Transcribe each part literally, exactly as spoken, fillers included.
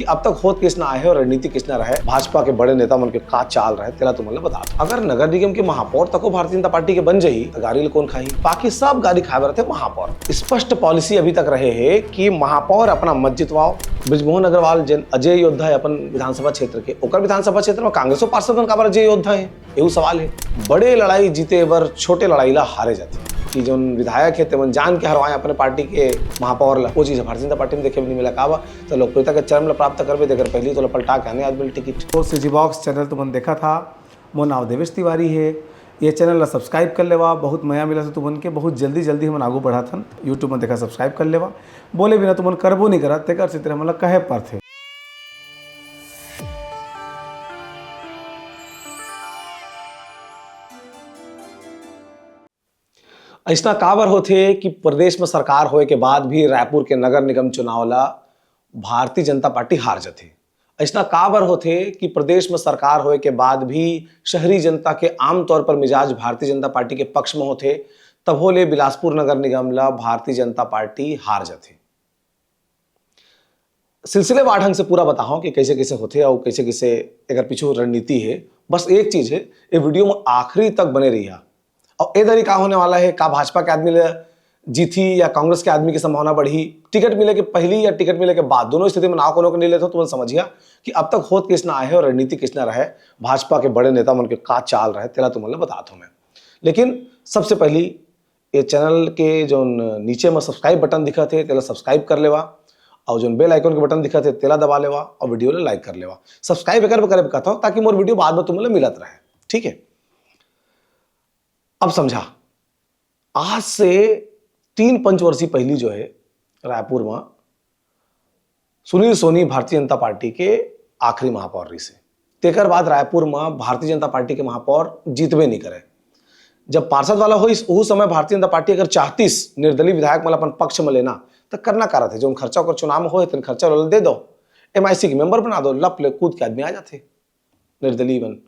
अब तक होत किसना आहे और रणनीति किसना रहे, भाजपा के बड़े नेता मन के का चाल रहे, तेला तुमन ल बता। अगर नगर निगम के महापौर तको भारतीय जनता पार्टी के बन जाही, त गारी ल कोन खाही? बाकी सब गारी खाए बर रथे महापौर। स्पष्ट पॉलिसी अभी तक रहे हे कि महापौर अपना मत जितवाओ। बृजमोहन अग्रवाल, जेन अजय योद्धा हे अपन विधानसभा क्षेत्र के, ओकर विधानसभा क्षेत्र में कांग्रेसो पार्षद मन काबर अजय योद्धा हे? एहू सवाल हे। बड़े लड़ाई जीते बर छोटे लड़ाई ला हारे जाथे। कि जोन विधायक हे, तेमन जान के हरवाए अपने पार्टी के महापौर ला, वो चीज भारतीय जनता पार्टी में देखे भी नहीं मिला। काबर? तो लोकप्रियता के चरम ला प्राप्त करबे, तेकर पहली तो ला पलटा के आने आदमी ला टिकट। तो सीजी बॉक्स चैनल तुमन देखा था, मोर नाव देवेश तिवारी हे। ये चैनल ला सब्सक्राइब कर लेवा, बहुत मया मिला से तुमन के। बहुत जल्दी जल्दी हमन आगू बढ़त हन। YouTube में देखा, सब्सक्राइब कर लेवा। बोले बिना तुमन करबो नहीं करा, तेकर सेती हमन ला कहे परथे। अइसना काबर होथे कि प्रदेश में सरकार होए के बाद भी रायपुर के नगर निगम चुनाव ला भारतीय जनता पार्टी हार जथे? अइसना काबर होथे कि प्रदेश में सरकार होए के बाद भी शहरी जनता के आमतौर पर मिजाज भारतीय जनता पार्टी के पक्ष में होथे, तभो ले बिलासपुर नगर निगम ला भारतीय जनता पार्टी हार जथे? सिलसिलेवार ढंग से पूरा बताहूं कि कैसे कैसे होथे और कैसे कैसे एकर पीछू रणनीति है। बस एक चीज है, ये वीडियो में आखिरी तक बने रहिया। और ए दरी का होने वाला है, का भाजपा के आदमी ले जीती या कांग्रेस के आदमी की संभावना बढ़ी, टिकट मिले के पहली या टिकट मिले के बाद, दोनों स्थिति में नाव कोनो के नहीं लेते हो, तुमन समझिया कि अब तक होत किसना आहे और रणनीति किसना रहे, भाजपा के बड़े नेता मन के का चाल रहे, तेला तुमन ले बतात हूं मैं। लेकिन सबसे पहली ये चैनल के जो नीचे में सब्सक्राइब बटन दिखत है, तेला सब्सक्राइब कर लेवा, और जो बेल आइकन के बटन दिखत है, तेला दबा लेवा, और वीडियो ला लाइक कर लेवा। सब्सक्राइब एकर बर करे बर कहत हूं, ताकि मोर वीडियो बाद में तुमन ले मिलत रहे। ठीक है, अब समझा, आज से तीन पंचवर्षीय पहली जो है, रायपुर में सुनील सोनी भारतीय जनता पार्टी के आखिरी महापौर रहिस हे। तेकर बाद रायपुर में भारतीय जनता पार्टी के महापौर जीतबे नहीं करे। जब पार्षद वाला होइस, उहू समय भारतीय जनता पार्टी अगर चाहतिस निर्दलीय विधायक मन ला अपन पक्ष में लेना, त करना का रथे? जोन खर्चा ओकर चुनाव में होए, तेन खर्चा वाला दे दो, एमआईसी के मेंबर बना दो, लप ले कूद के आदमी आ जाथे निर्दलीय बन, अ,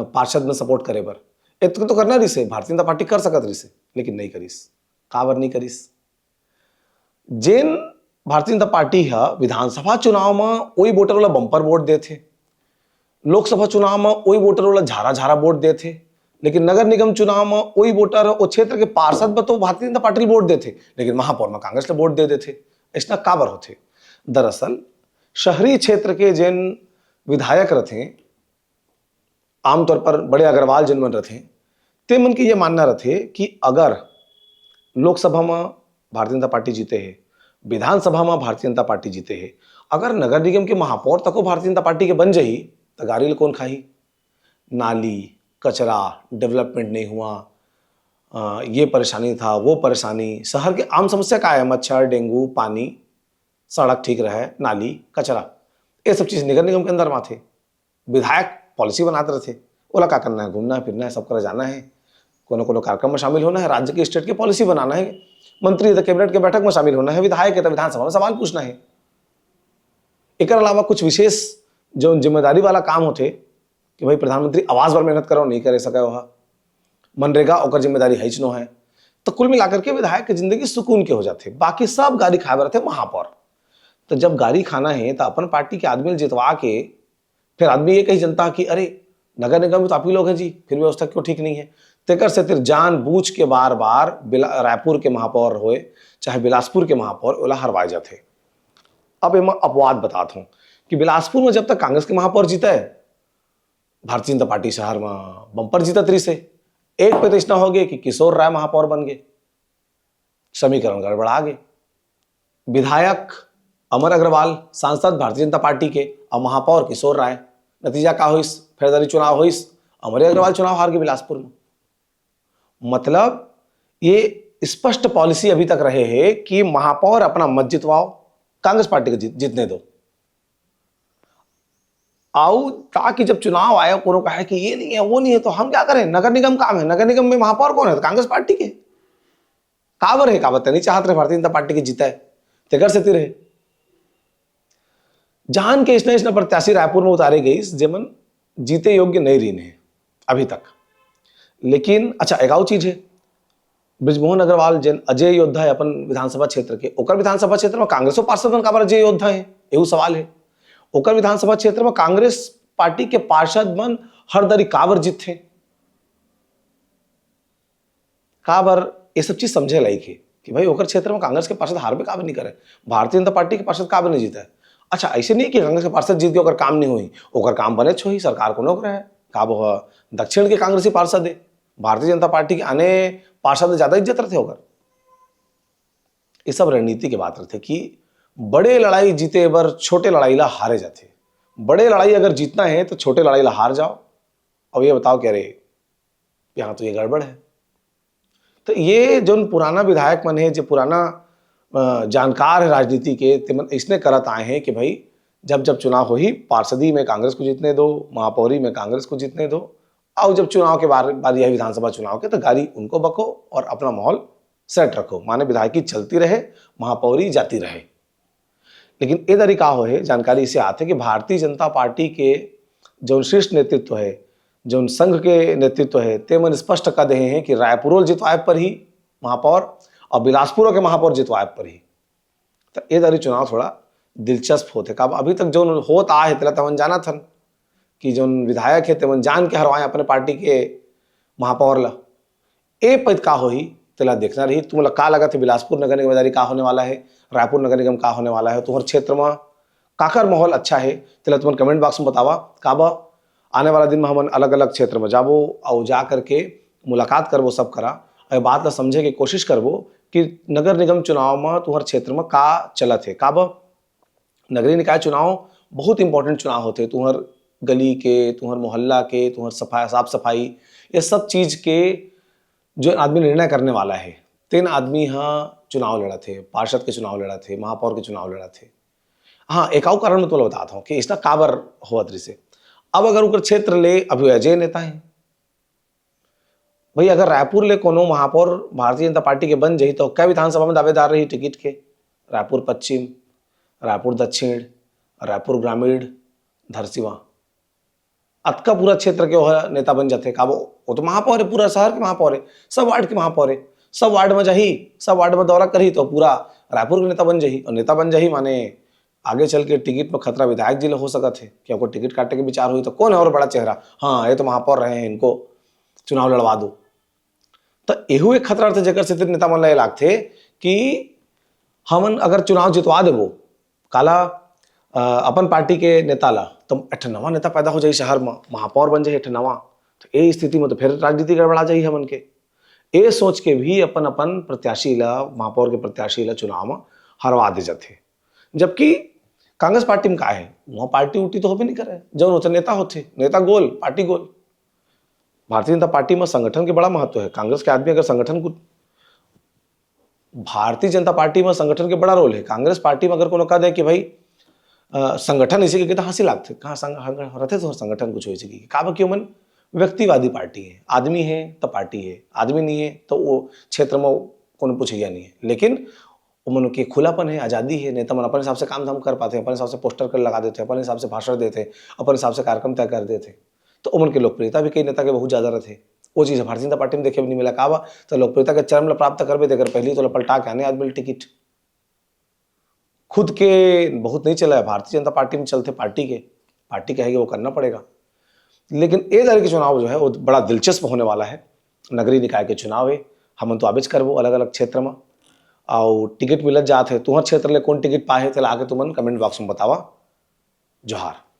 पार्षद में सपोर्ट करे बर। एतको तो करना रहिस हे, भारतीय जनता पार्टी कर सकत रहिस हे, लेकिन नहीं करिस। काबर नहीं करिस? जेन भारतीय जनता पार्टी ह विधानसभा चुनाव म ओई वोटर वाला बम्पर वोट देथे, लोकसभा चुनाव म ओई वोटर वाला झारा झारा वोट देथे, लेकिन नगर निगम चुनाव म ओई वोटर ओ क्षेत्र के पार्षद ब तो भारतीय जनता पार्टी ल वोट देथे, लेकिन महापौर म कांग्रेस ल वोट दे देथे। अइसना काबर होथे? दरअसल शहरी क्षेत्र के जेन विधायक रथे, आमतौर पर बड़े अग्रवाल जेन मन रथे, ते मन के ये मानना रथे कि अगर लोकसभा म भारतीय जनता पार्टी जीते हे, विधानसभा म भारतीय जनता पार्टी जीते हे, अगर नगर निगम के महापौर तको भारतीय जनता पार्टी के बन जाही, त गारी ल कोन खाही? नाली, कचरा, डेवलपमेंट नहीं हुआ, अ, ये परेशानी था, वो परेशानी। शहर के आम समस्या का है? मच्छर, डेंगू, पानी, सड़क ठीक रहे, नाली, कचरा, ये सब चीज नगर निगम के अंदर म आथे। विधायक पॉलिसी बनात रथे, ओला का करना है? घूमना है, फिरना है, सब करा जाना है, कोनो कोनो कार्यक्रम में शामिल होना है, राज्य के स्टेट के पॉलिसी बनाना है, मंत्री त कैबिनेट के बैठक में शामिल होना है, विधायक के त विधानसभा में सवाल पूछना है। एकर अलावा कुछ विशेष जो जिम्मेदारी वाला काम होथे कि भाई प्रधानमंत्री आवास बर मेहनत करो, नहीं करे सके ओहा, मनरेगा ओकर जिम्मेदारी है नो है, तो कुल मिलाकर के विधायक के जिंदगी सुकून के हो जाथे, बाकी सब गारी खाए बर रथे महापौर। तो जब गारी खाना है तो अपन पार्टी के आदमी ल जितवा के फिर आदमी ये कही जनता कि अरे नगर निगम में तो आप ही लोग हैं जी, फिर व्यवस्था क्यों ठीक नहीं है? तेकर सेती जान बूझ के बार बार बिला-, रायपुर के महापौर होए चाहे बिलासपुर के महापौर, ओला हरवाए जाथे। अब एमा अपवाद बतात हूं कि बिलासपुर में जब तक कांग्रेस के महापौर जीते, भारतीय जनता पार्टी शहर में बम्पर जीतत रहिस हे। एक पे तो अइसना हो गए कि किशोर राय महापौर बन गए, समीकरण गड़बड़ा गए। विधायक अमर अग्रवाल, सांसद भारतीय जनता पार्टी के, और महापौर किशोर राय। नतीजा का होइस? फेरदारी चुनाव होइस, अमर अग्रवाल चुनाव हार गए बिलासपुर में। मतलब ये स्पष्ट पॉलिसी अभी तक रहे हे कि महापौर अपना मत जितवाओ, कांग्रेस पार्टी को जीत, जीतने दो। आओ, ताकि जब चुनाव आए, कोनो कहे कि ये नहीं है, वो नहीं है, तो हम क्या करें? नगर निगम काम है, नगर निगम में महापौर कौन है? तो कांग्रेस पार्टी के। काबर है, काबर ते नहीं चाहत रहे भारतीय जनता पार्टी के जीता है, तेकर सेती रहे। जान के इसने इसने प्रत्याशी रायपुर में उतारे गई, जेमन जीते योग्य नहीं रहिन हे अभी तक। लेकिन अच्छा, एक और चीज है, बृजमोहन अग्रवाल, जेन अजय योद्धा है अपन विधानसभा क्षेत्र के, ओकर विधानसभा क्षेत्र में कांग्रेसो पार्षद मन काबर अजय योद्धा है? एहू सवाल हे। ओकर विधानसभा क्षेत्र में कांग्रेस पार्टी के पार्षद मन हर दरी काबर जीतथे? काबर? ये सब चीज समझे लायक हे कि भाई, ओकर क्षेत्र में कांग्रेस के पार्षद हारबे काबर नहीं करे, भारतीय जनता पार्टी के पार्षद काबर नहीं जीते। अच्छा, ऐसे नहीं कि कांग्रेस के पार्षद जीत के ओकर काम नहीं होही, ओकर काम बनेच होही, सरकार कोनो करे, काबर ओह दक्षिण के कांग्रेसी पार्षद हे, भारतीय जनता पार्टी के आने पार्षद ज्यादा इज्जत रहथे ओकर। ये सब रणनीति के बात रहथे कि बड़े लड़ाई जीते बर छोटे लड़ाई ला हारे जाथे। बड़े लड़ाई अगर जीतना है तो छोटे लड़ाई ला हार जाओ, अब ये बताओ कि अरे, यहाँ तो ये गड़बड़ है। तो ये जोन पुराना विधायक मन हे, जो पुराना, अ, जानकार है राजनीति के, ते मन इसने करत आए हैं कि भाई, जब जब चुनाव होही, पार्षदी में कांग्रेस को जीतने दो, महापौरी में कांग्रेस को जीतने दो, और जब चुनाव के बार, बारी आई विधानसभा चुनाव के, तो गाड़ी उनको बको और अपना माहौल सेट रखो, माने विधायकी चलती रहे, महापौरी जाती रहे। लेकिन ए दरी का होहे, जानकारी इसे आथे कि भारतीय जनता पार्टी के जोन शीर्ष नेतृत्व है, जोन संघ के नेतृत्व है, ते मन स्पष्ट कर दे हैं कि रायपुर ल जितवाए पर ही महापौर और बिलासपुर के महापौर जितवाए पर ही। तो ए दरी चुनाव थोड़ा दिलचस्प होथे। काबर, अभी तक जोन होत आए हे, तेला तमन जानत हन कि जोन विधायक हे, तेमन जान के हरवाए अपने पार्टी के महापौर ला। ए पइत का होही, तेला देखना रही। तुमला का लगत हे, बिलासपुर नगर निगम दरी का होने वाला है, रायपुर नगर निगम का होने वाला है, तुम्हर क्षेत्र में काकर माहौल अच्छा है, तेला तुमन comment box में बतावा। काबर, आने वाला दिन में हमन अलग-अलग क्षेत्र में जाबो अउ जा करके मुलाकात करबो सब करा, अउ बात ला समझे के कोशिश करबो कि नगर निगम चुनाव में तुम्हर क्षेत्र में का चलत हे। काबर, नगरीय निकाय चुनाव बहुत important चुनाव होथे, तुम्हर गली के, तुम्हर मोहल्ला के, तुम्हर सफाई, साफ सफाई, ये सब चीज के जो आदमी निर्णय करने वाला है, तेन आदमी ह चुनाव लड़त हे, पार्षद के चुनाव लड़त हे, महापौर के चुनाव लड़त हे। हाँ, एक अउ कारण मैं तुमला बतात हूँ कि इसना काबर होवत रिसे। अब अगर ओकर क्षेत्र ले अभी अजय नेता है, भाई, अगर रायपुर ले कोनो महापौर भारतीय जनता पार्टी के बन जाही, तो कै विधानसभा में दावेदार रही टिकट के? रायपुर पश्चिम, रायपुर दक्षिण, रायपुर ग्रामीण, धरसीवा, अतका पूरा क्षेत्र के ओह नेता बन जाथे। काबर, वो तो महापौर है, पूरा शहर के महापौर है, सब वार्ड के महापौर है, सब वार्ड में जाही, सब वार्ड में दौरा करही, तो पूरा रायपुर के नेता बन जाही। और नेता बन जाही माने आगे चल के टिकट में खतरा विधायक जी ले हो सकत है, कि ओकर टिकट काटे के विचार होही तो कौन है और बड़ा चेहरा, हाँ, ये तो महापौर रहे हैं, इनको चुनाव लड़वा दो। तो एहू एक खतरा रहथे, जेकर सेती नेता मन ला ये लागथे कि हमन अगर चुनाव जितवा देबो काला, अ, अपन पार्टी के नेता ला, तो एक ठन नवा नेता पैदा हो जाही शहर म, महापौर बन जाही एक ठन नवा। तो ए स्थिति में तो फिर राजनीति गड़बड़ा जाही हमन के। ए सोच के भी अपन अपन प्रत्याशी ला, महापौर के प्रत्याशी ला चुनाव म हरवा दे जाथे। जबकि कांग्रेस पार्टी में का है, वहाँ पार्टी उटी तो होबे नहीं करे, जौन होथे नेता होथे, नेता गोल, पार्टी गोल। भारतीय जनता पार्टी में संगठन के बड़ा महत्व है। कांग्रेस के आदमी अगर संगठन को, भारतीय जनता पार्टी में संगठन के बड़ा रोल है। कांग्रेस पार्टी में अगर कोनो कह दे कि भाई, अ, संगठन इसी के, तो हंसी लागथे, कहाँ संग-, संग-, रहथे तो संगठन कुछ हो इसी की, काबर कि ओमन व्यक्तिवादी पार्टी है, आदमी है तो पार्टी है, आदमी नहीं है तो वो क्षेत्र में कोनो पूछैया नहीं है। लेकिन ओमन के खुलापन है, आजादी है, नेता मन अपन हिसाब से काम धाम कर पाते हैं, अपन हिसाब से पोस्टर कर लगा देते हैं, अपन हिसाब से भाषण देते हैं, अपन हिसाब से कार्यक्रम तय कर देते हैं। तो ओमन के लोकप्रियता भी कई नेता के बहुत ज्यादा रहथे। वो चीज भारतीय जनता पार्टी में देखे भी नहीं मिला। काबर, तो लोकप्रियता के चरम ला प्राप्त करबे, तेकर पहली तो पलटा के आने आदमी ला टिकट। खुद के बहुत नहीं चला है, भारतीय जनता पार्टी में चलथे पार्टी के, पार्टी कहेगी वो करना पड़ेगा। लेकिन ए दरी के चुनाव जो है वो बड़ा दिलचस्प होने वाला है। नगरीय निकाय के चुनाव है, हमन तो आबेच करबो अलग-अलग क्षेत्र में, अउ टिकट मिलत जात है। तुहर क्षेत्र ले कौन टिकट पाए है, तेला आके तुमन comment box में बतावा। जोहार।